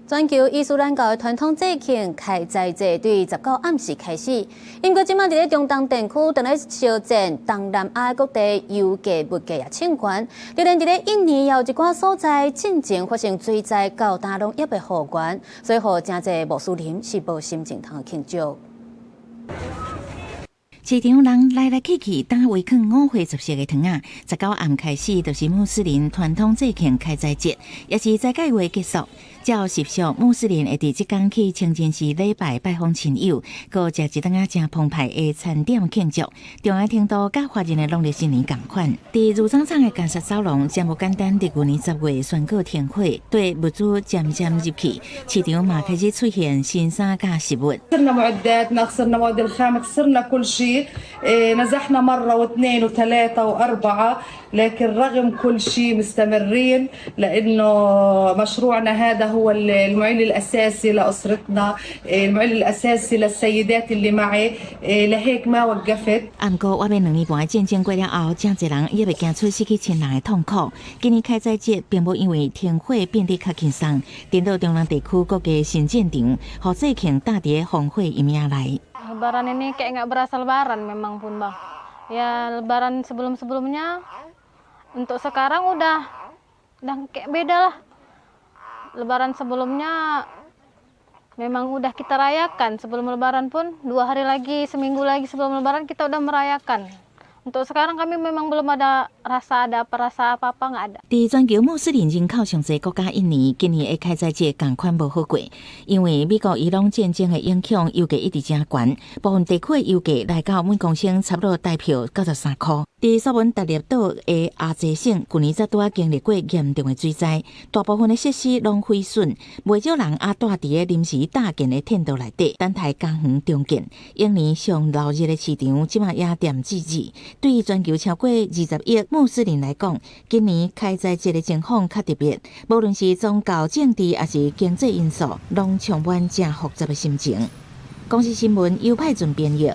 全球伊斯蘭教的傳統節慶開齋節對19暗時開始，毋過這馬佇咧中東地區正咧相戰，東南亞各地油價物價也衝懸，就連佇咧印尼也有一寡所在進前發生水災，到今攏猶未復原，所以予誠濟穆斯林是無心情通慶祝。市場人來來去去，擔圍囥五花十色的糖仔。19暗開始，就是穆斯林傳統節慶開齋節，也是齋戒月結束。照習俗，穆斯林會佇這工去清真寺禮拜拜訪親友，閣食一頓仔誠澎湃的餐點慶祝。重要程度佮華人的農曆新年仝款。佇茹桑廠的甘薩走廊，誠無簡單。佇舊年10月宣告停火，對物資漸漸入去，市場嘛開始出現新衫佮食物。 خسرنا معداتنا، خسرنا مواد الخام، خسرنا كل شيء. نزحنا مرة واثنين وثلاثة وأربعة، لكن رغم كل شيء مستمرين لأنه مشروعنا هذا هو المعيل الأساسي لأسرتنا، المعيل الأساسي للسيدات اللي معي، لهيك ما وقفت. 毋過，外面2年半的戰爭過了後，誠濟人猶未行出失去親人的痛苦。今年開齋節並無因為停火變得較輕鬆，顛倒中東地區各個新戰場，予節慶搭佇烽火陰影內。 Lebaran ini kayak nggak berasa lebaran memang pun, Bang. Ya, lebaran sebelum-sebelumnya untuk sekarang udah kayak beda lah. Lebaran sebelumnya memang udah kita rayakan. Sebelum lebaran pun 2 hari lagi, seminggu lagi sebelum lebaran kita udah merayakan. Untuk sekarang kami memang belum ada rasa ada apa rasa apa-apa nggak ada. 佇全球穆斯林人口上濟國家印尼，今年的開齋節仝款無好過，因為美國伊朗戰爭的影響，油價一直誠懸，部分地區的油價來到每公升差不多台票93箍。佇蘇門答臘島的阿濟省，舊年才拄仔經歷過嚴重的水災，大部分的設施攏毀損，袂少人猶蹛佇咧臨時搭建的天道內底，等待家園重建。印尼上鬧熱的市場，這馬也恬寂寂。對全球超過20億穆斯林來講，今年開齋節的情況較特別，無論是宗教、政治，抑是經濟因素，攏充滿誠複雜的心情。公視新聞，尤派準編譯。